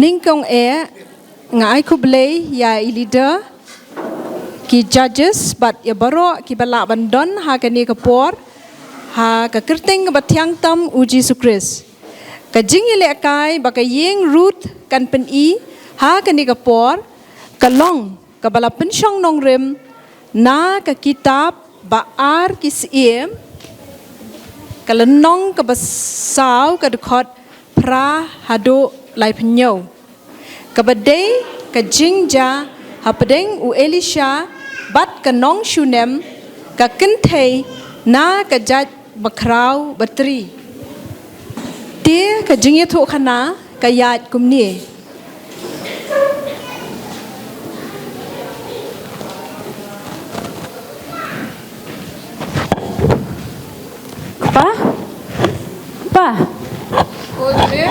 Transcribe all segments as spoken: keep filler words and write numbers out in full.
Nyngkong eh, nga ai khublei ïa i leader, ki judges bad ïa baroh kiba lah ban don ha kane ka por, ha ka kyrteng kaba thiang tam U Jisu Khrist. Ka jingïalehkai ba ka ïing Ruth kan pyni ha kane ka por, ka long kaba la pynshong nongrim na ka kitab Ba-ar ki Syiem, ka lynnong kaba saw, ka dkhot phra haduh laiphew. Kaba dei ka jingjia hapdeng u Elisha bad ka nong Shunem, ka kynthei na ka jaid bakhraw batri. Te ka jingïathuhkhana ka ïaid kumne. Pa? Pa? Oi, te?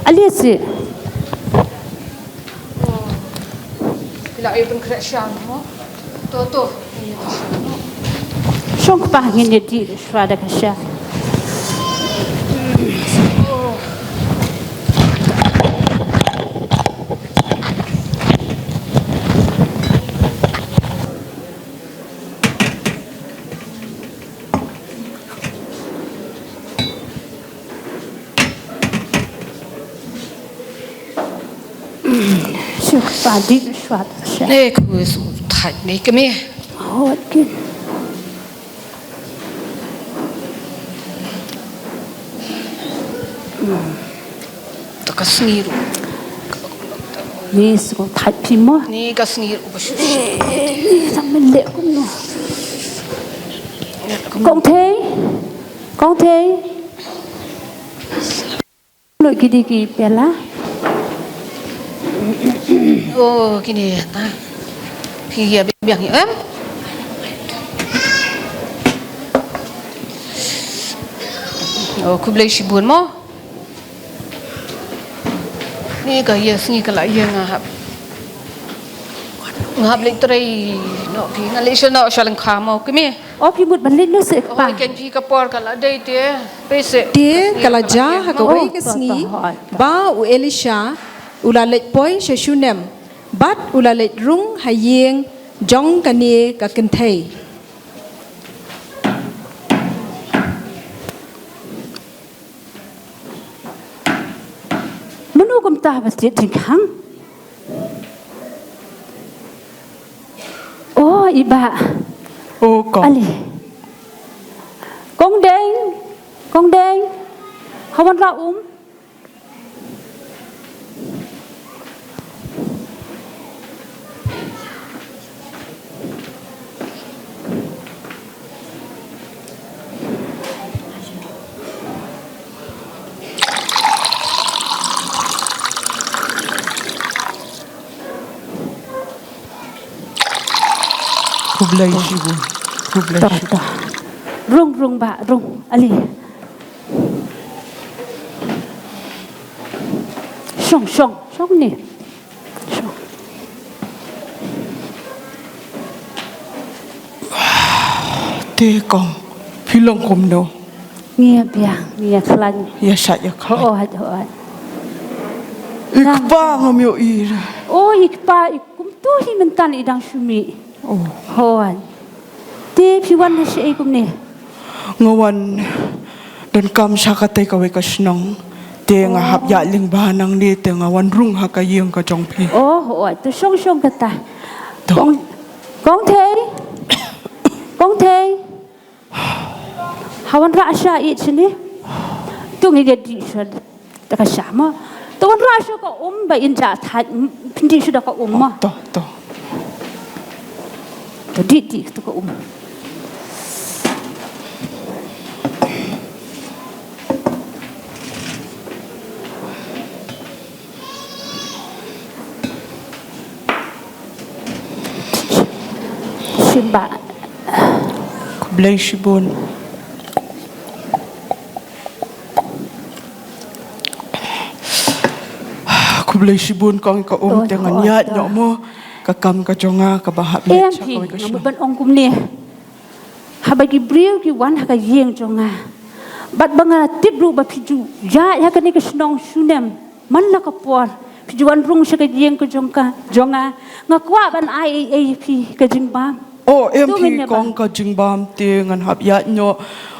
Alia seh. Oh. Phi la ïa pynkhreh sha mo? To, to. Shong kpa, ngin ïa dih shuwa da ka sha. Shuk pa dih shuwa da ka sha. Ne, ku su thait ne kmie. Hot kin. To ka sngi ruh. Ni sngewthait phi mo. Ni ka sngi ruh ba shu. Ni sa men leh kumno. Kong Thei. Kong Thei. Lo ki dih ki pela. Oh, kine ta. Phi ïa biang ïa em. Oh, khublei shibun mo. Ni ka ïa sngi ka la ïa nga hap. Nga hap leit trei noh phi, nga leit sha noh sha lyngkha mo kmie. Oh, phi mut ban leit noh seh kpa. Oh, ken phi ka por ka la dei te. Phi seh. Te ka la jia ha kawei ka sngi ba u Elisha u la leit poi sha Shunem bad u la leit rung ha ïing jong kane ka kynthei. Mano kumta ba thied jingkhang? Oh, i bah. Oh, kong. Ale. Kong Deng, Kong Deng. Hawan ra um. Khublei shibun. Khublei shibun. Rung, rung bah, rung. Ali. Shong, shong, shong ni. Shong. Te kong, phi long kumno? Ngi ïa biang, ngi ïa khlaiñ. Ïa shait ïa khlaiñ. Hooid, hooid. I kpa ngam ïohi. Oh, i kpa, i kumtu hi mynta i dang shu mih. Oh. Hooid. Te phi wan na shaei kumne? Nga wan donkam sha katei kawei ka shnong. Te nga hap ïaid lyngba nangne te nga wan rung ha ka ïing ka jong phi. Oh, oh, to shong shong kata. To. Kong, Kong Thei. Kong Thei. Hawan rah sha ïeit shane. To ngi ïa dih sha. Da ka sha mo. To wan rah sha ka um ba in ja thait, pynti sha da ka um mo. To, to. To dih, dih to ka um. Shim ba. Khublei shibun. Khublei shibun kong, ka um te ngan ïaid noh mo, ka kam ka jong nga kaba hap leit sha kawei ka shnong. Ban ong kumne. Haba ki briew ki wan ha ka ïing jong nga. Bad ba nga tip ruh ba phi ju ïaid ha kane ka shnong Shunem. Man la ka por phi ju wan rung sha ka ïing ka jong ka jong nga, nga kwah ban ai ei ei ïa phi ka jingbam. Oh, em phi kong ka jingbam te ngan hap ïaid noh.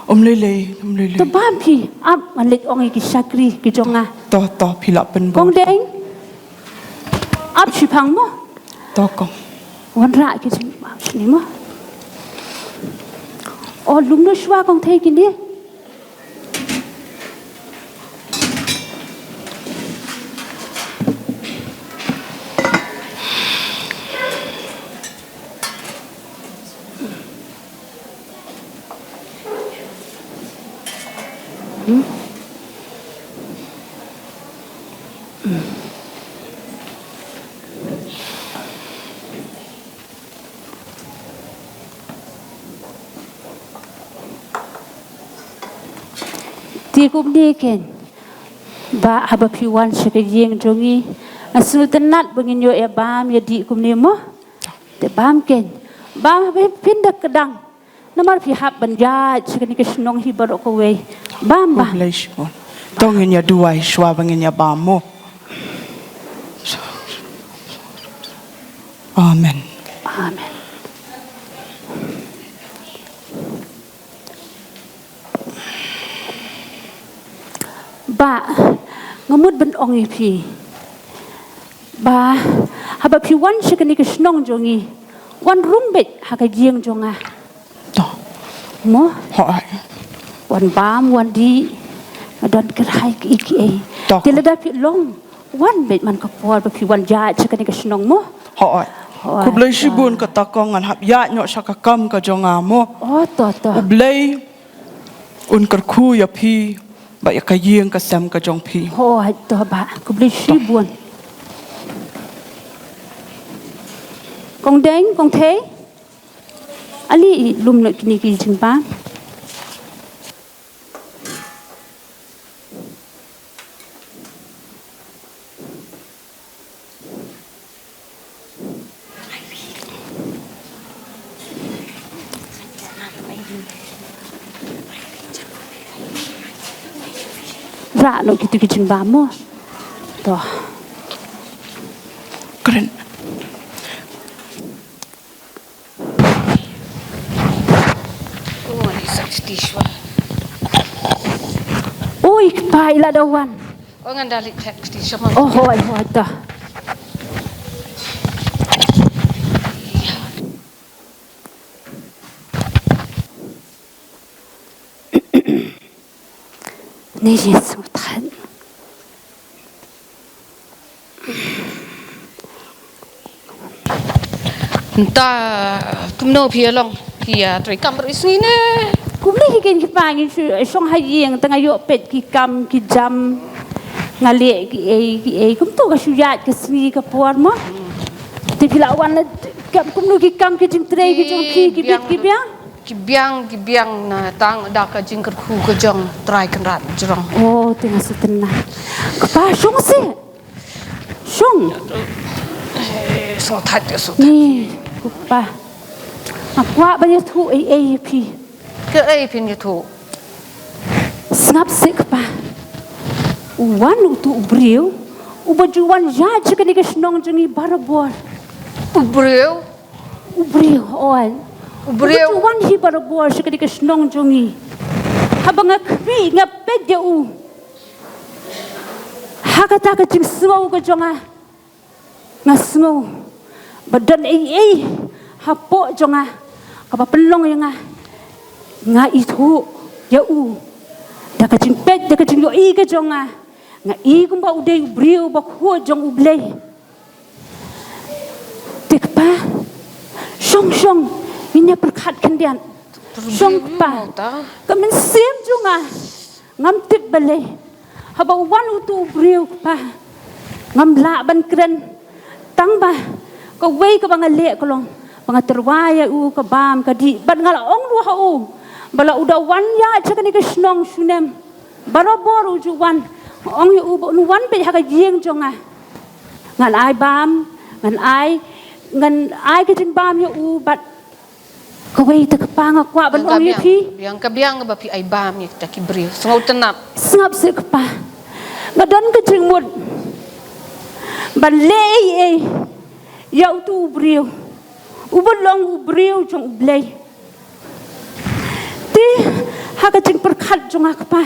Um lei lei, um lei lei. To bam phi, ap ngan leit ong ïa ki shakri ki jong nga. To to phi lah pynbor. Kong Deng. Ap shiphang mo. To kong. Wanrah ki jingbam ni mo. Oh, lum noh shuwa kong thei kine. Te kumne ken. Bah, haba phi wan sha ka ïing jong ngi, nga sngewtynnat ba ngin ïoh ïa bam ïa dih kumne mo. Te bam ken. Bam haba phin da kdang. Namar phi hap ban ïaid sha kane ka shnong hi baroh kawei. Bam bam. Khublei shibun. To ngin ïa duwai shuwa ba ngin ïa bam mo. Amen. Amen. Bah, nga mut ban ong ïa phi. Bah, haba phi wan sha kane ka shnong jong ngi, wan rung beit ha ka ïing jong nga. To. Mo? Hooid. Wan bam, wan dih, nga don kyrhai kiei kiei. To. Te lada phi long, wan beit man ka por ba phi wan ïaid sha kane ka shnong mo. Hooid. Hooid. Khublei shibun kata kong, ngan hap ïaid noh sha ka kam ka jong nga mo. Oh, to to. U Blei un kyrkhu ïa phi bad ïa ka ïing ka sem ka jong phi. Hooid, to bah. Khublei shibun. Kong Deng, kong Thei. Ale i lum noh kine ki jingbam. Rah noh kito ki jingbam mo. To. Kren. Oi, kpa, i la da wan. Oh, ngan da leit phet kti sha ma. Oh, hooid, hooid, to. Ni Jisu Trai. Nta kumno phi ïa long, phi ïa trei kam baroh sngi ne? Kumne hi kein kpa, ngin shu shong ha ïing, tang ïoh peit ki kam ki jam, nga leh kiei kiei, kumto ka shu ïaid ka sngi ka por mo. Te phi la wan kumno ki kam ki jingtrei ki jong phi, ki bit ki biang? Ki biang, ki biang na tang da ka jingkyrkhu ka jong Trai Kynrad jrong. Oh, te nga sngewtynnat. Kpa, shong seh. Shong. Eh, sngewthuh, sngewthuh. Ni, kpa. Nga kwah ban ïathuh ei ei ïa phi. Kaei phin ïathuh? Sngap seh kpa. U wan uto u briew uba ju wan ïaid sha kane ka shnong jong ngi barabor. U briew? U briew, oi. U briew. Uba ju wan hi barabor sha kane ka shnong jong ngi. Haba nga khmih nga peit ïa u. Ha kata ka jingsngew ka jong nga, nga sngew ba don ei ei hapoh jong nga kaba pynlong ïa nga. Nga ithuh ïa u da ka jingpeit, da ka jingïohi ka jong nga. Nga i kumba u dei u briew ba khuid jong U Blei. Te kpa, shong shong, ngin ïa pyrkhat khyndiat. Shong kpa. Ka mynsiem jong nga ngam tip balei. Haba u wan uto u briew kpa, ngam lah ban kren. Tang ba kawei kaba nga leh ka long ba nga tyrwa ïa u ka bam ka dih, bad nga la ong ruh ha u ba la u da wan ïaid sha kane ka shnong shunem. Barabor u ju wan, nga ong ïa u ba un wan beit ha ka ïing jong nga. Ngan ai bam, ngan ai, ngan ai ka jingbam ïa u, bad kawei te kpa nga kwah ban ong ïa phi. Biang ka biang ba phi ai bam ïa kita ki briew. Sngewtynnat. Sngap seh kpa. Nga don ka jingmut Ban leh ei ei ïa utu u briew uba long u briew jong U Blei. Te ha ka jingpyrkhat jong nga, Kpa,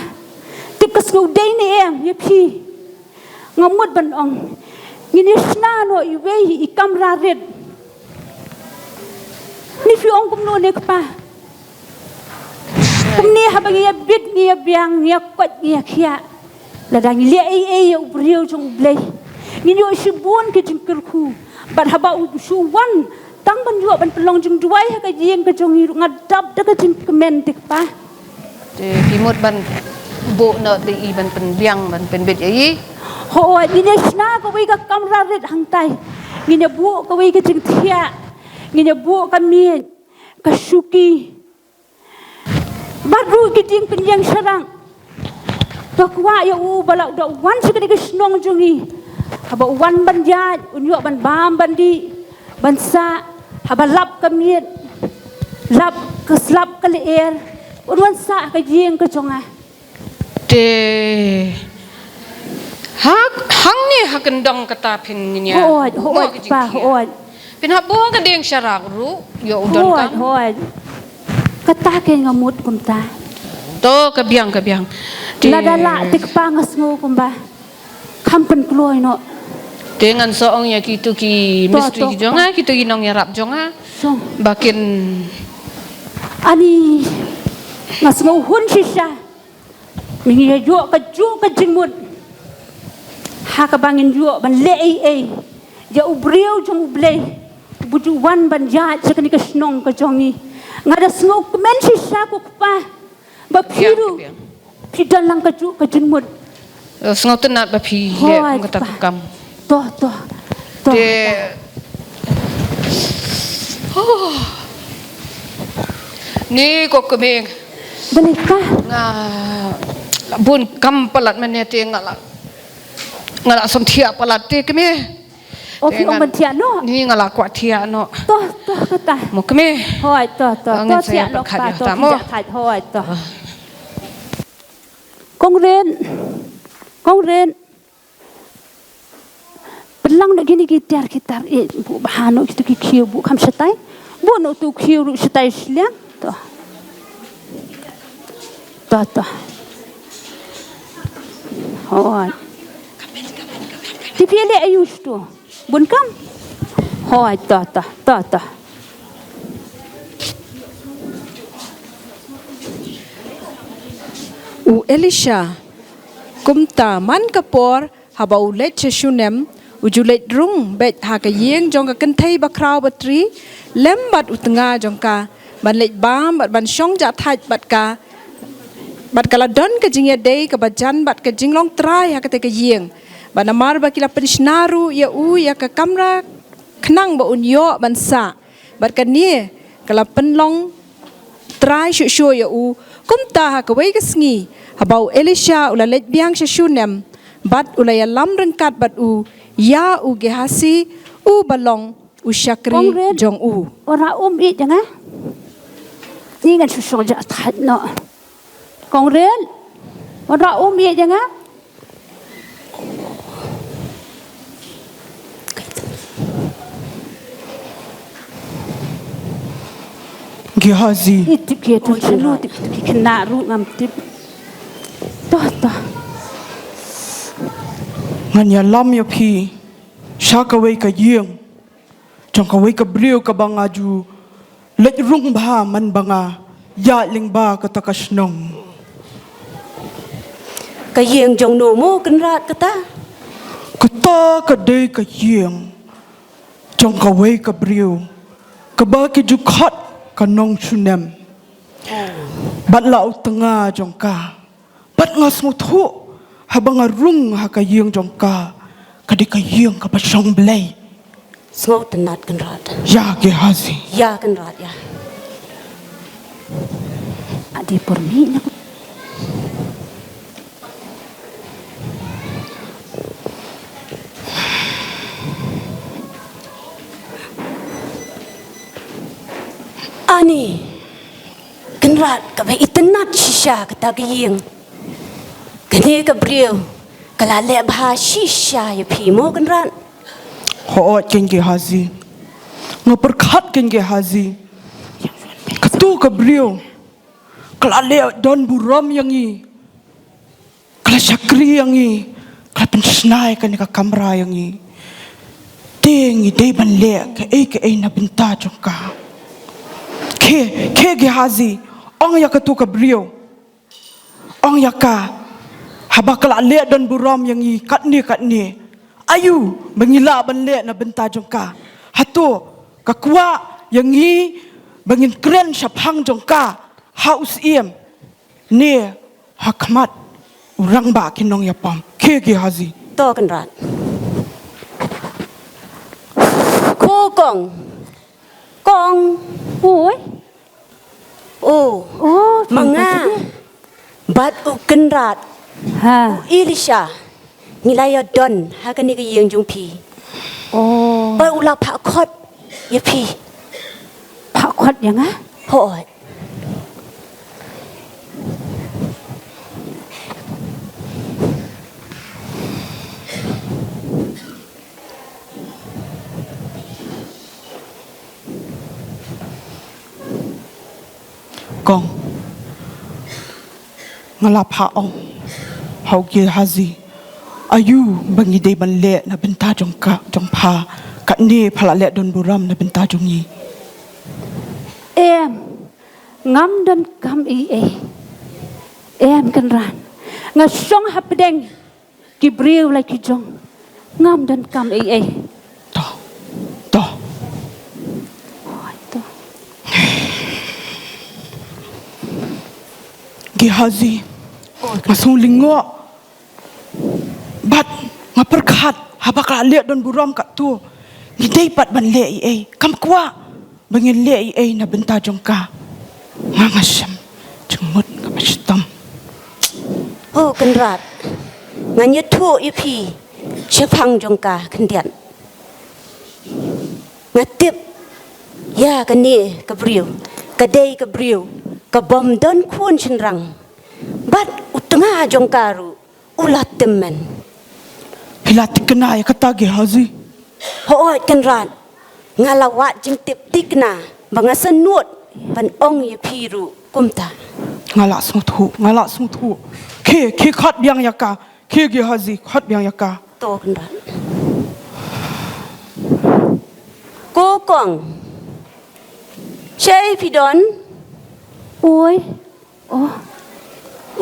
tip ka sngew dei ne em ïa phi? Nga mut ban ong, ngin ïa shna noh iwei i kamra rit. Ne phi ong kumno ne, Kpa? Kumne haba ngi ïa bit, ngi ïa biang, ngi ïa koit, ngi ïa khiah, lada ngi leh ei ei ïa u briew jong U Blei, ngin ïoh shibun ki jingkyrkhu. Bad haba u shu wan tang ban ïoh ban pynlong jingduwai ha ka ïing ka jong ngi ruh, nga dap da ka jingkmen, te Kpa. Te phi mut ban buh noh da i ban pynbiang, ban pynbit ïa i? Hooid, ngin ïa shna kawei ka kamra rit hangtai. Ngin ïa buh kawei ka jingthiah. Ngin ïa buh ka miej, ka shuki, bad ruh ki dieng pynïeng sharak. Nga kwah ïa u ba la u da wan sha kane ka shnong jong ngi, haba u wan ban ïaid, un ïoh ban bam ban dih, ban sah. Haba lap ka miet, lap ka slap ka lyer, un wan sah ha ka ïing ka jong nga. Te ha, hangne ha kyndong kata phin ngin ïa. Hooid, hooid, Kpa, hooid. Phin hap buh ka dieng sharak ruh ïa u don kam. Hooid. Kata kein nga mut kumta. To ka biang, ka biang. Te lada lah te Kpa, nga sngew kumba kham pynkloi noh. Te ngan sa ong ïa kitu ki mistri ki jong nga, kitu ki nongïarap jong nga, ba kin. Ani, nga sngew hun shisha. Ngi ïa ïoh kajuh ka jingmut ha kaba ngin ïoh ban leh ei ei ïa u briew jong U Blei uba ju wan ban ïaid sha kane ka shnong ka jong ngi. Nga da sngewkmen shisha, ko Kpa, ba phi ruh phi don lang kajuh ka jingmut. Sngewtynnat ba phi leh kum kata ka kam. To, to, to. Te, oh. Ni ko kmie. Balei, Kpa? Nga la bun kam palat mynne te nga la, nga la sam thiah palat te kmie. O, phi ong ban thiah noh? Ni nga la kwah thiah noh. To, to kata. Mo kmie. Hooid, to, to. To thiah noh Kpa, to thiah noh. Hooid, to. Kong Rit. Kong Rit. Pynlang noh kine ki tiar ki tar, eh, buh bha noh kito ki khiew, buh kham shatai. Buh noh uto u khiew ruh shatai shiliang. To. To, to. Hooid. Te phi leh aiu shito? Bun kam? Hooid, to, to, to, to. U Elisha, kumta man ka por, haba u leit sha Shunem, u ju leit rung beit ha ka ïing jong ka kynthei bakhraw batri, lem bad u tnga jong ka, ban leit bam bad ban shong jahthait bad ka, bad ka la don ka jingïadei kaba jan bad ka jinglong trai ha katei ka ïing. Bad namar ba ki la pynshna ruh ïa u ïa ka kamra khnang ba un ïoh ban sah. Bad kane ka la pynlong trai shuh shuh ïa u. Kumta ha kawei ka sngi, haba u Elisha u la leit biang sha Shunem, bad u la ïalam ryngkat bad u, ïa u Gehazi, u ba long u shakri jong u. Ora um i janga. Ni ngan shu shong jahthait noh. Kong Rit, ora um i janga. Gehazi. Ih, tip ki tu chanu, tip ki kena ruh ngam tip. Toh, toh. Ngan ïalam ïa phi sha kawei ka ïing jong kawei ka briew kaba nga ju leit rung bha man ba nga ïaid lyngba kata ka shnong. Ka ïing jong no mo Kynrad kata? Kata ka dei ka ïing jong kawei ka briew kaba ki ju khot ka nong Shunem. Bad la u tnga jong ka. Bad nga sngewthuh haba nga rung ha ka ïing jong ka, ka dei ka ïing kaba shong Blei. Sngewtynnat Kynrad. Ïa Gehazi. Ïa Kynrad ïa. Adi por mi na. Ani. Kynrad kaba itynnat shisha kata ka ïing. Kane ka briew ka la leh bha shisha ïa phi mo Kynrad. Hooid kein Gehazi. Nga pyrkhat kein Gehazi. Katu ka briew ka la leh don burom ïa ngi. Ka la shakri ïa ngi, ka la pynshna ïa kane ka kamra ïa ngi. Te ngi dei ban leh kaei kaei na bynta jong ka. Khie, khie Gehazi, ong ïa katu ka briew. Ong ïa ka, haba ka la leh don burom ïa ngi katne katne, aïu ba ngi lah ban leh na bynta jong ka? Hato ka kwah ïa ngi ba ngin kren shaphang jong ka ha u Syiem ne ha khmat u rangbah ki nongïapom? Khie Gehazi. To Kynrad. Ko kong. Kong. Oi. Oh. Oh, ma nga. Bad u Kynrad. Ha. U Elisha. Ngi la ïa don ha kane ka ïing jong phi. Oh. Bad u la phah khot ïa phi. Phah khot ïa nga? Hooid. Kong, nga la phah ong ha u Gehazi, aïu ba ngi dei ban leh na bynta jong ka, jong pha, katne pha la leh don burom na bynta jong ngi. Em, ngam donkam ei ei. Em Kynrad, nga shong hapdeng ki briew la ki jong. Ngam donkam ei ei. To. To. Oi, to. Gehazi. Nga sngew lyngngoh. Bad nga pyrkhat haba ka la leh don burom katto, ngi dei pat ban leh ei ei. Kam kwah ba ngin leh ei ei na bynta jong ka. Nga nga shem jingmut kaba shitom. Ho Kynrad, ngan ïathuh ïa phi shaphang jong ka khyndiat. Nga tip ïa kane ka briew, ka dei ka briew ka bym don khun shynrang. Bad u tnga jong ka ruh u la tymmen. Phi la thikna ïa kata Gehazi? Hooid Kynrad, nga la wad jingtip thikna ba nga sngewthuh ban ong ïa phi ruh kumta. Nga la sngewthuh, nga la sngewthuh. Khie, khie khot biang ïa ka. Khie Gehazi, khot biang ïa ka. To Kynrad. Ko kong. Shaei phi don? Oi. Oh.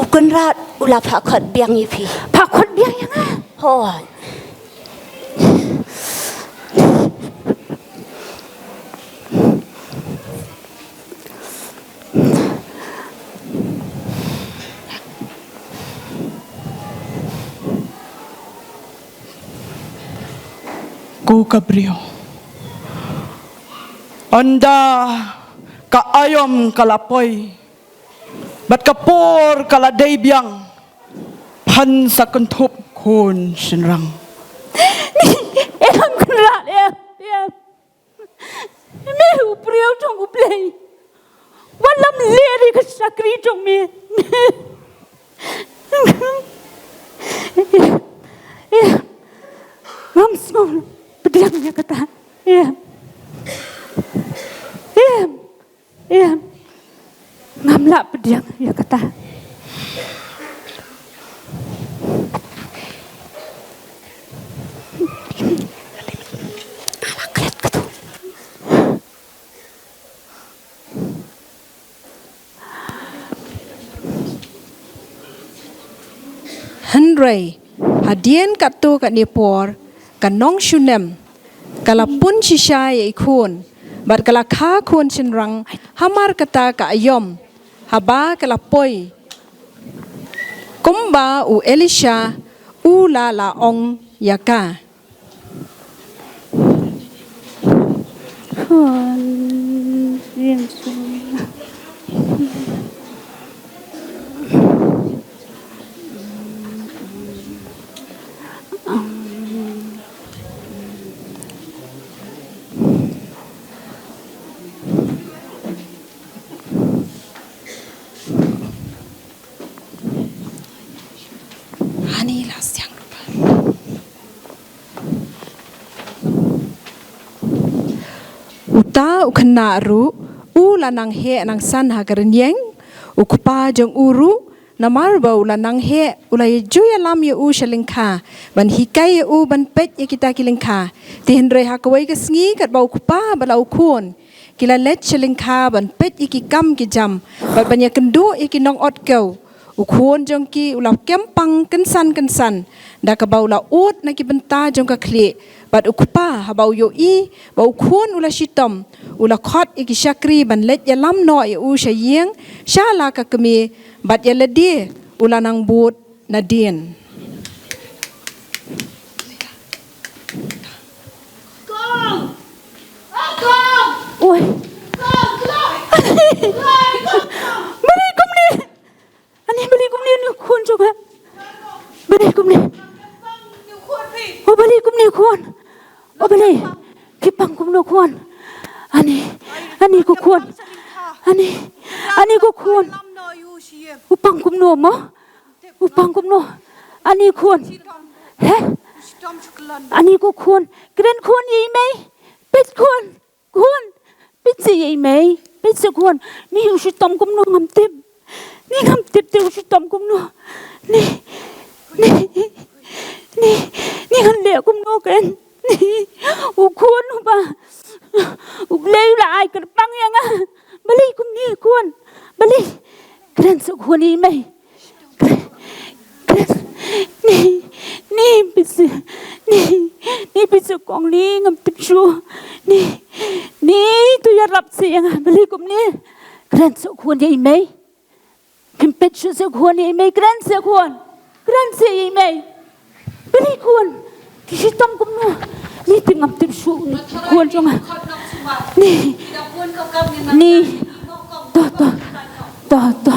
U Kynrad u la phah khot biang ïa phi. Phah khot biang ïa nga? Hooid. Ko ka briew. Ynda ka aïom ka la poi bad ka por ka la dei biang, phan sa kynthup khun shynrang. Em Kynrad, em, em. Me u briew jong U Blei. Wat lam leh ïa ka shakri jong me. Em, em. Ngam sngew pdiang ïa kata. Em. Em. Em. Ngam lah pdiang ïa kata. Hynrei hadien katto katne por ka nong Shunem ka la pun shisha ïa i khun bad ka la kha khun shynrang hamar kata ka aïom haba ka la poi, kumba u Elisha u la la ong ïa ka. Ani la siang rupa. Khynnah ruh, u la nang heh nang san ha ka rynïeng, u kpa jong u ruh, namar ba u la nang heh, u la ïa ju ïalam ïa u sha lyngkha, ban hikai ïa u ban peit ïa kita ki lyngkha. Te hynrei ha kawei ka sngi katba u kpa bad la u khun ki la leit sha lyngkha ban peit ïa ki kam ki jam, bad ban ïakynduh ïa ki nongot kew. U khun jong ki u la kem pang kynsan kynsan, da kaba u la ud na ki bynta jong ka khlieh, bad u kpa haba u ïohi ba u khun u la shitom, u la khot ïa ki shakri ban leit ïalam noh ïa u sha ïing, sha la ka kmie, bad ïa lade u la nang bud nadien. Oi. Balei kumne? Ani balei kumne une u khun jong nga? Balei kumne? O balei kumne u khun? O balei? Ki pang kumno khun? Ani, ani ko khun. Ani, ani ko khun. U pang kumno mo? U pang kumno? Ani khun. He? Ani ko khun. Kren khun ïa i mei. Peit khun. Khun, peit seh ïa i mei, peit seh khun. Ni u shitom kumno ngam tip. Ni ngam tip te u shitom kumno. Ni, ni, ni, ni ngan leh kumno ken. Ni, u khun uba. U Blei u la ai kyrpang ïa nga. Balei kumne khun. Balei. Kren seh khun ïa i mei. Ni, ni, peit seh, ni, ni, peit seh kong ni, ngam tip shuh. Ni, ni, to ïarap seh ïa nga, balei kumne. Kren seh khun ïa i mei. Phim peit shuh seh khun ïa i mei, kren seh khun. Kren seh ïa i mei. Balei khun. Ki shitom kumno. Ni te ngam tip shuh ni khun jong nga. Ni. Ni. To, to. To, to.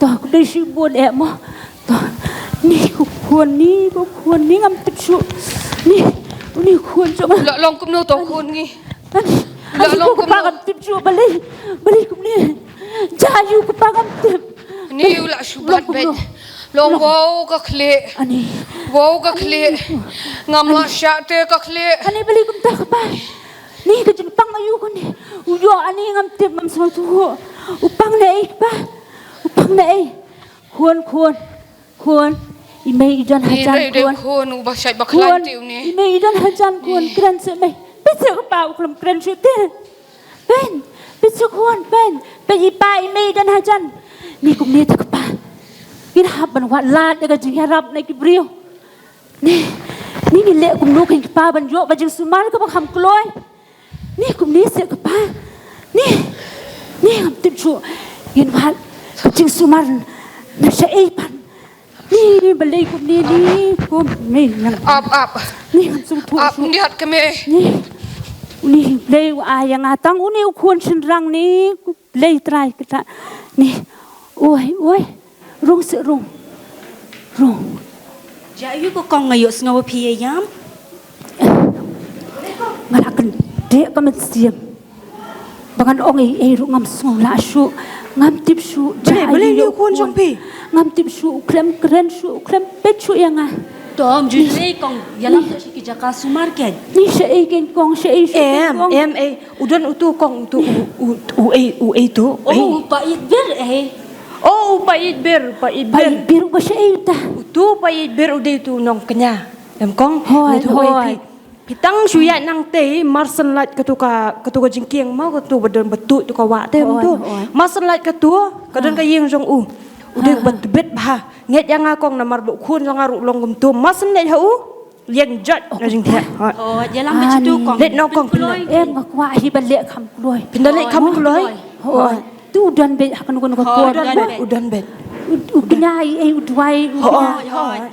To, khublei shibun eh mo. To. Ni ko khun, ni ko khun, ni ngam tip shuh. Ni. Ni khun jong nga. La long kumno to khun ngi. Ani, la ani long ko kpa kumno. Ngam tip shuh balei. Balei kumne. Ja ïa u kpa ngam tip. Ni u la shu bat bet. Long wow ka khlieh. Ani. Wow ka khlieh. Ngam lah shah te ka khlieh. Ani balei kumta kpa. Ni ka jingpang aïu kane. U ïoh ani ngam tip ngam sngewthuh. U pang ne ei kpa. U pang ne ei. Khun khun. Khun. I mei i don hajan khun. Khun u ba shait ba khlaiñ te u ne. I mei i don hajan khun. Kren seh mei. Peit seh kpa u khlem kren shuh te. Pen, peit seh khun, pen, pen i pa i mei i don hajan. Ni kumne te kpa. Ngin hap ban wad lad ïa ka jingïarap na ki briew. Ni, ni ngin leh kumno kein kpa ban ïoh ka jingsumar kaba kham kloi. Ni kumne seh kpa. Ni, ni ngam tip shuh. Ngin wad ka jingsumar na shaei pat. Ni balei kumne ni kumne nang. Ap, ap. Ni ngam sngewthuh shuh. Ap, ni hat kame. Ni. Ni balei u ai ïa nga tang une u khun shynrang ni. Balei trai kata. Ni. Oi, oi. Rung seh rung. Rung. Ja ïa ko kong nga ïohsngew phi ïa ïam. Nga la kyndit ka mynsiem. Ba ngan ong ei ei ruh ngam sngew lah shuh. Ngam tip shuh. Balei, balei ni u khun jong phi? Ngam tip shuh, u khlem kren shuh, u khlem peit shuh ïa nga. To ym ju lei kong, ïalam to sha ki jaka sumar kein. Ni shaei kein kong, shaei shaei kein kong. Em, em, ei. U don utu kong utu u, u, u ei, u ei tu. Oh, u pa ïeit bir eh. Oh, u pa ïeit bir, pa ïeit bir. Pa ïeit bir u ba shaei uta. Utu pa ïeit bir u dei utu nongkñia. Em kong. Hooid, hooid. Phi tang shu ïaid nangtei, mar shen lait katu ka, katu ka jingkieng mo, katu ba don ba tuid tu ka wah te mo tu. Mar shen lait katu, ka don ka ïing jong u. U dei ba tbit bha. Ngeit ïa nga kong namar ba u khun jong nga ruh long kumtu. Mar shen leit ha u, ïeng jot na jingthiah. Hooid, ïalam beit tu kong. Leit noh kong. Em nga kwah hi ban leh kham kloi. Phin da leit kham kloi. Hooid. Tu u don beit ha kano kano ka por. U don beit. U, u kñia ei ei u duwai. Hooid, hooid.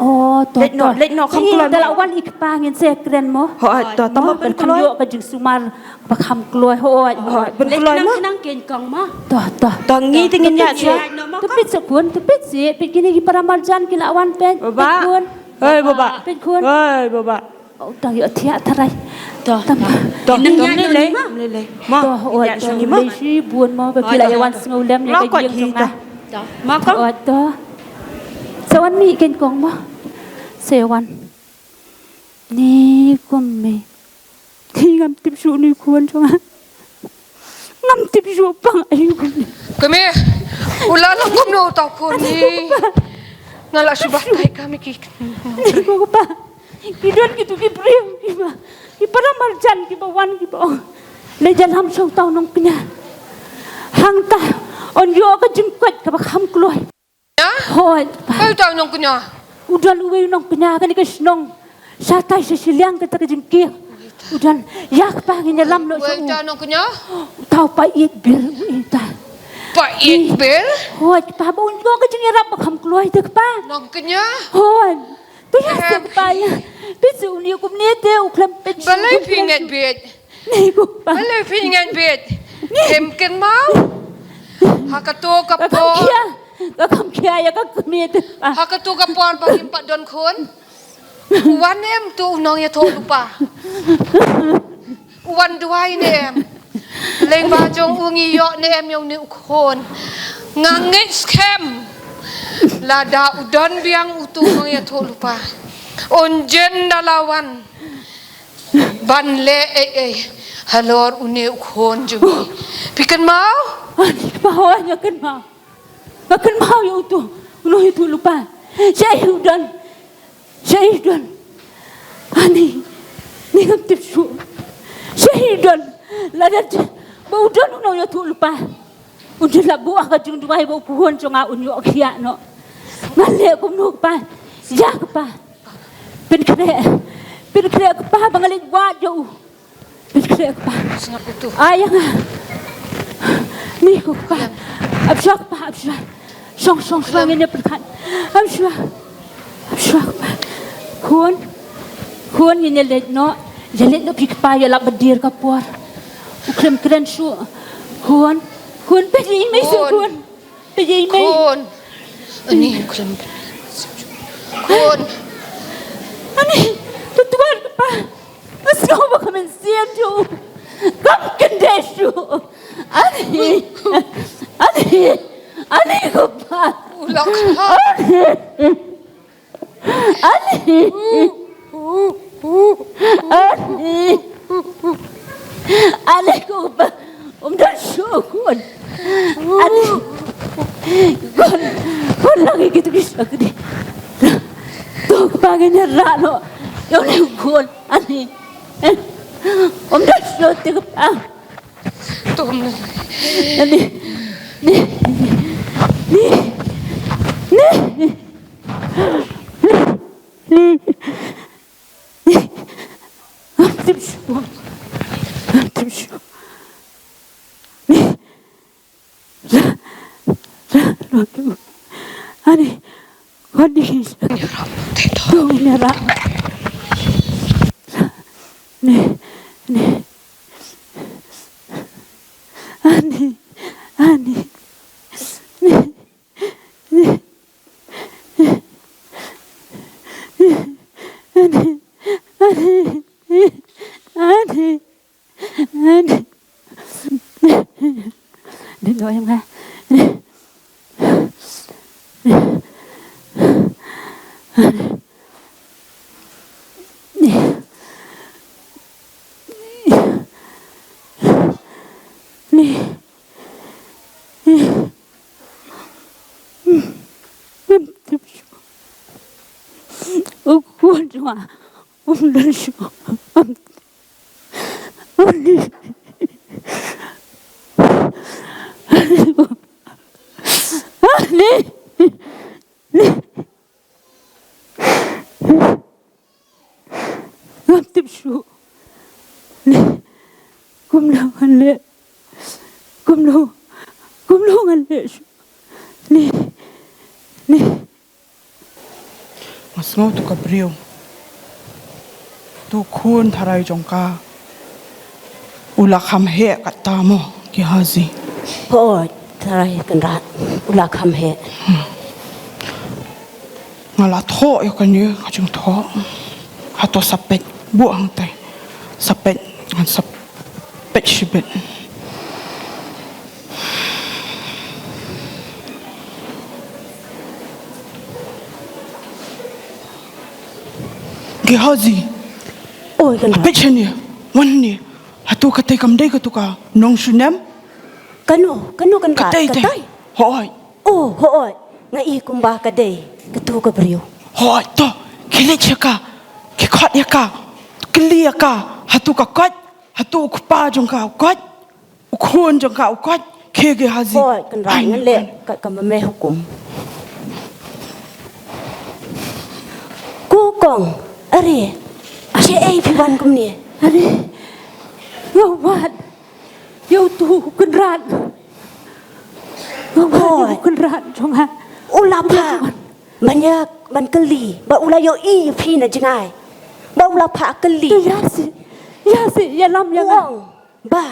Oh, to, leit noh, to. Leit noh kham kloi. Te la wan i kpa ngin sa kren mo. Hooid, to, tang ban kham kloi. Ïoh ka jingsumar ba kham kloi. Hooid, hooid. Ban kloi mo. Nang kong mo. To, to. To ngi te ngin ïa shu. To peit seh khun, to peit seh, peit kine ki para marjan ki la wan peit. Baba. Peit khun. Hei baba. Peit khun. Hei baba. Oh, tang ïoh thiah tharai. To. Tang. To, to, mlei lei. Mlei lei. Ma. To, oh, ïa to, shu ni ma. Mlei shibun mo, ba phi la ïa wan sngewlem ïa ka ïing jong nga. To. Ma kong. Oh, to. Sa wan mih kein kong mo. Sa wan. Ni kum mih. Ni ngam tip shuh ni khun jong nga. Ngam tip shuh pang aïu kumne. Kame, u la long kumno uta u khun ne. Nga la shu batai kame ki. Ni ko kpa. Ki don kitu ki briew kiba, ki para marjan kiba wan kiba ong, leit ïalam sha uta u nongkñia. Hangta un ïoh ka jingkoit kaba kham kloi. Hooid kpa. Uei uta u nongkñia? U don uwei u nongkñia kane ka shnong. Shatai sha shiliang kata ka jingkieng. U don, ïa kpa ngin ïalam noh sha u. Uei uta u nongkñia? Uta u pa ïeit bir uta. Pa ïeit bir? Hooid kpa, ba un ïoh ka jingïarap ba kham kloi te kpa. Nongkñia? Hooid. Te ïa seh kpa ïa. Peit seh une kumne te u khlem peit. Balei phi ngeit bieit? Ni ko kpa. Balei phi ngeit bieit? Em kynmaw. Ha kato ka por. Ka kham khia. Ka kham khia ïa ka kmie te kpa. Ha kato ka por ba ngim pat don khun. U wan em tu u nongïathuhlypa? U wan duwai ne em? Lyngba jong u ngi ïoh ne em ïa une u khun? Nga ngeit skhem lada u don biang utu u nongïathuhlypa, un jin da la wan ban leh ei ei halor une u khun jong ngi. Phi kynmaw? Ani kpa, hooid nga kynmaw. Nga kynmaw ïa utu u nongïathuhlypa. Shaei u don? Shaei u don? Ani, ni ngam tip shuh. Shaei u don? Lada ba u don u nongïathuhlypa, un jin la buh ha ka jingduwai ba u khun jong nga un ïoh khiah noh. Ngan leh kumno kpa? Ïa kpa. Pynkhreh. Pynkhreh kpa ba nga leit wad ïa u. Pynkhreh kpa. Sngap utu. Ai ïa nga. Ni ko kpa. Ap shuwa kpa, ap shuwa. Shong, shong, shong, ngin ïa pyrkhat. Ap shuwa. Ap shuwa kpa. Khun. Khun, ngin ïa leit noh. Ïa leit noh phi kpa, ïa lap ba dier ka por. U khlem kren shuh. Khun. Khun, peit ïa i mei shuh khun. Khun. Peit ïa i mei. Khun. Ani, u khlem. Khun. Ani, to tuan kpa. Nga sngew ba ka mynsiem jong u kam kyndit shuh. Ani. Ani. Ani ko kpa. U la kha. Ani. Ani. Ani. Ani ko kpa. Um don shuh khun. Ani. Khun. Khun, la ngi kitu ki shakri. To kpa, ngin ïa rah noh ïa une u khun. Ani. Um don shuh te kpa. Tum. Ani. Ni. Ni. Ni. Ni. Ni. Ni. Ngam tip shuh. Ngam tip shuh. Ni. Ra, ra, ra, ra. Ani, khot di. Ïarap, te to. To, ïarap. Ni, ni. Ani, ani. Ni, ni. Ani, ani. Ani. Dei noh ïa nga. U khun jong nga um don shuh. Ngam tip shuh. Kumno ngan leh. Kumno, kumno ngan leh shuh. Nga sngew tu ka briew, tu khun tharai jong ka, u la kham heh katta mo Gehazi? Hooid tharai Kynrad, u la kham heh. Nga la thoh ïa kane ka jingthoh. Hato sa peit, buh hangtai. Sa peit, ngan sa peit shibit. Gehazi. Oi, Kynrad. Peit shane, wan ne. Hato katei kam dei katu ka nongshun em? Kano, kano Kynrad? Ka dei, dei. Ka dei. Hooid. Oh, hooid. Nga i kumba ka dei katu ka briew. Hooid, to. Ki leit sha ka. Ki khot ïa ka. Kylli ïa ka. Hato ka koit? Hato u kpa jong ka u koit? U khun jong ka u koit? Khie Gehazi. Hooid, Kynrad, ngan leh kat kaba me hukum. Ko kong, are, shaei phi wan kumne? Are, nga wad ïa utu u Kynrad. Nga wad ïa u Kynrad jong nga. U la phah ban ïa, ban kylli, bad u la ïohi ïa phi na jngai. Bad u la phah kylli. Te ïa shi, ïa shi, ïalam ïa nga. Ong ba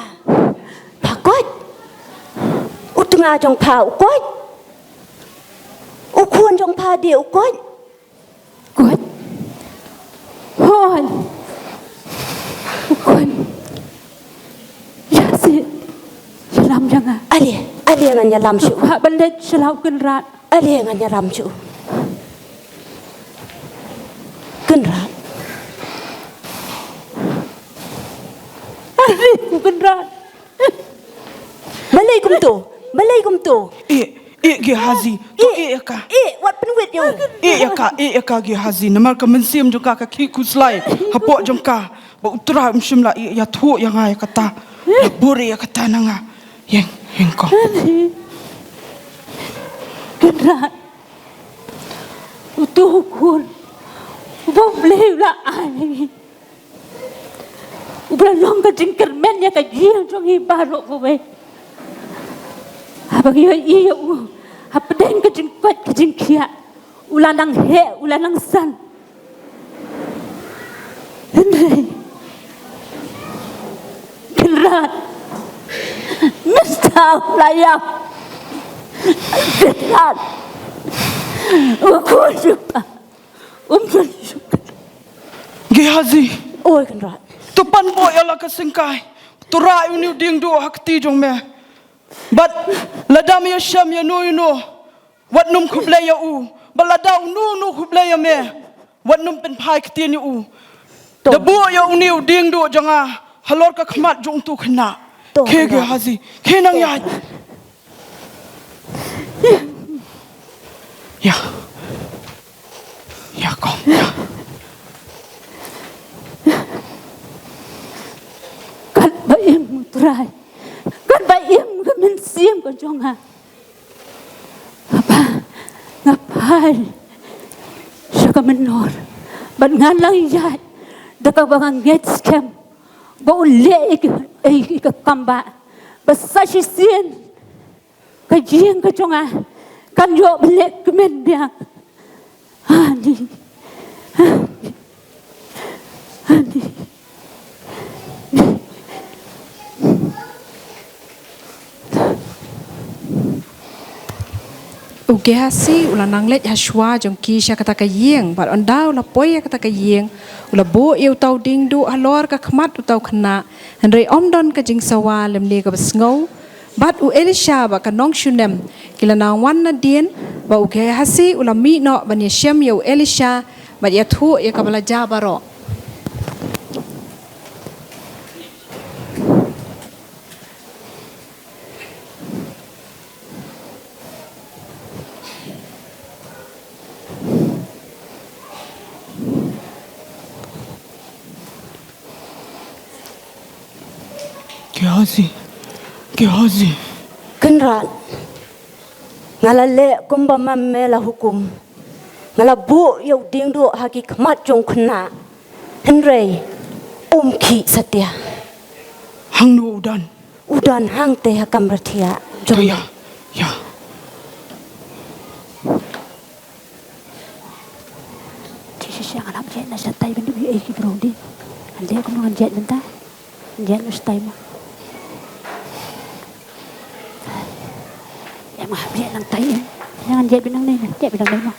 pha koit. U tnga jong pha u koit. U khun jong pha de u koit. Koit. Hooid. U koit. Ïa shi, ïalam ïa nga. Ale, ale ngan ïalam shuh. Hap ban leit sha la u Kynrad. Ale ngan ïalam shuh. Kynrad. Ale u Kynrad. Balei kumto? Balei kumto? Eh, eh, Gehazi. To eh, eh, ka. Eh, wat pynwit ïa u. Eh, ïa ka, eh, ïa ka Gehazi. Namar ka mynsiem jong ka ka khih khuslai hapoh jong ka. Ba U Trai um shym la ïathuh ïa nga ïa kata. La bud ïa kata na nga. Ïeng, ïeng ko. Kynrad. Utu u khun uba U Blei u la ai. Uba la long ka jingkyrmen ïa ka ïing jong ngi baroh kawei. Haba ngi ïohi ïa u hapdeng ka jingkoit ka jingkhiah. U la nang heh, u la nang san. Hynrei Kynrad, mynta u la ïap. Kynrad, u khun jong nga um don shuh. Gehazi. Oi Kynrad. To pan bok ïa la ka syngkai. To rah ïa une u diengduh ha kti jong me. Bad lada me ïashem ïa no ïa no, wat nym khublei ïa u. Bad lada uno uno u khublei ïa me, wat nym pynphai ktien ïa u. To. Da buh ïa une u diengduh jong nga halor ka khmat jong uto u khynnah. To, khie Kynrad. Gehazi. Khie nang ïaid. Ïa. Ïa kong, ïa. Katba im U Trai, katba im ka mynsiem ka jong nga. Haba nga phai sha ka mynnor bad nga la ïaid da kaba nga ngeit skhem ba un leh ïa ka, ïa ka kam ba, ba sa shisien ka ïing ka jong nga kan ïoh ban leh kmen biang. Ani. Ani. Ani. U Gehazi u la nang leit ha shuwa jong ki sha kata ka ïing, bad ynda u la poi ïa kata ka ïing, u la buh ïa uta u diengduh halor ka khmat uta u khynnah, hynrei ym don ka jingsawa lymne kaba sngew. Bad u Elisha bad ka nong Shunem ki la nang wan nadien, bad u Gehazi u la mih noh ban ïashem ïa u Elisha bad ïathuh ïa kaba la jia baroh. Gehazi, Gehazi. Kynrad, nga la leh kumba ma me la hukum. Nga la buh ïa u diengduh ha ki khmat jong u khynnah. Hynrei um khih satia. Hangno u don? U don hangta ha kamra thiah jong me. Ïa, ïa. Shisha shisha ngan hap ïaid na shatai ban ïohi ei ki briew dei. Ngan leh kumno ngan ïaid mynta. Ngan ïaid na shatai mo. Ïa ma hap ïaid nangtai em. Ngan ïaid beit nangne, ïaid beit nangne mo.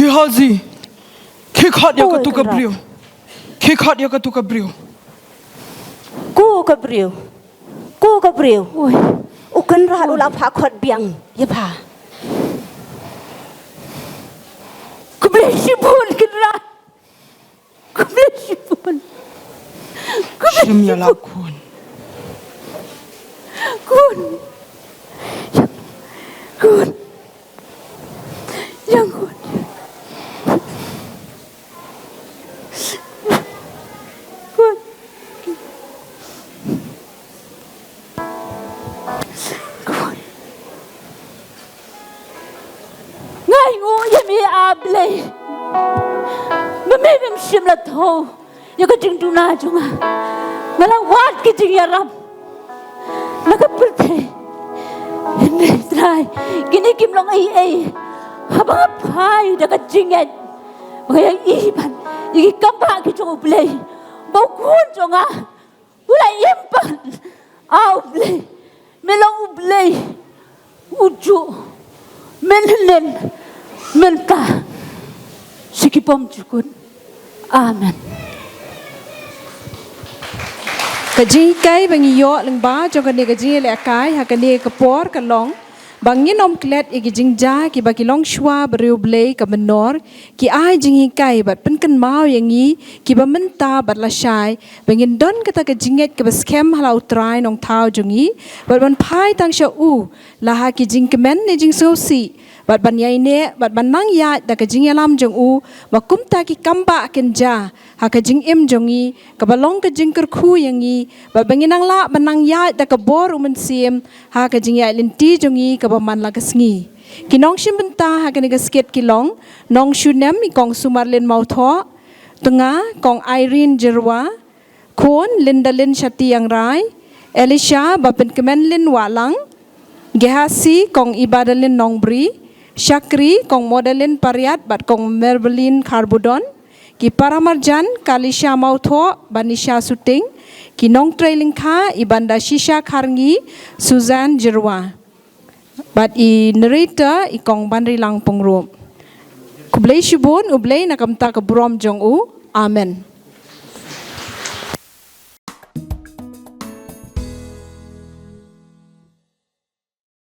Gehazi, khie khot ïa katu ka briew. Khie khot ïa katu ka briew. Ko ka briew. Ko ka briew. Oi. U Kynrad u la phah khot biang ïa pha. Khublei shibun Kynrad. Khublei shibun. Khublei shibun. Khun. Khun. Ïa khun. Khun. Khun. Nga ai nguh ïa me, A Blei. Ba me mem shym la thew ïa ka jingduna jong nga. Nga la wad ki jingïarap na ka pyrthei. Hynrei Trai, kine kim long ei ei haba nga phai da ka jingngeit ba nga ïohi ban ïa ki kambah ki jong U Blei, ba u khun jong nga u la im pat. A U Blei, me long U Blei ujuh, mynhynnin mynta, sha ki bymjukut. Amen. Ka jinghikai ba ngi ïoh lyngba jong kane ka jingïalehkai ha kane ka por ka long ba ngin ym klet ïa ki jingjia kiba ki longshuwa ba riewblei ka mynnor ki ai jinghikai bad pynkynmaw ïa ngi kiba mynta bad lashai ba ngin don kata ka jingngeit kaba skhem ha la U Trai Nongthaw jong ngi, bad ban phai tang sha u la ha ki jingkmen ne jingsngewsih, bad ban ïaineh bad ban nang ïaid da ka jingïalam jong u, ba kumta ki kambah kin jia ha ka jingim jong ngi kaba long ka jingkyrkhu ïa ngi, bad ba ngin nang lah ban nang ïaid da ka bor U Mynsiem ha ka jingïaid lynti jong ngi kaba man la ka sngi. Ki nongshim bynta ha kane ka skit ki long Nongshunem i Kong Sumarlin Mawthoh, Tnga Kong Irene Jyrwa, Khun Lindalin Shattiangrai, Elisha Bapynkmenlin Wahlang, Gehazi Kong Ibadalin Nongbri, Shakri Kong Modalin Pariat bad Kong Merbelin Kharbudon, ki paramarjan Kalisha Mawthoh, Banisha Suting, ki nongtrei lyngkha i Banda Shisha Kharngi, Suzanne Jyrwa. Bad i narrator i Kong Banrilang Pyngrope. Khublei shibun, U Blei na ka bynta ka burom jong u. Amen.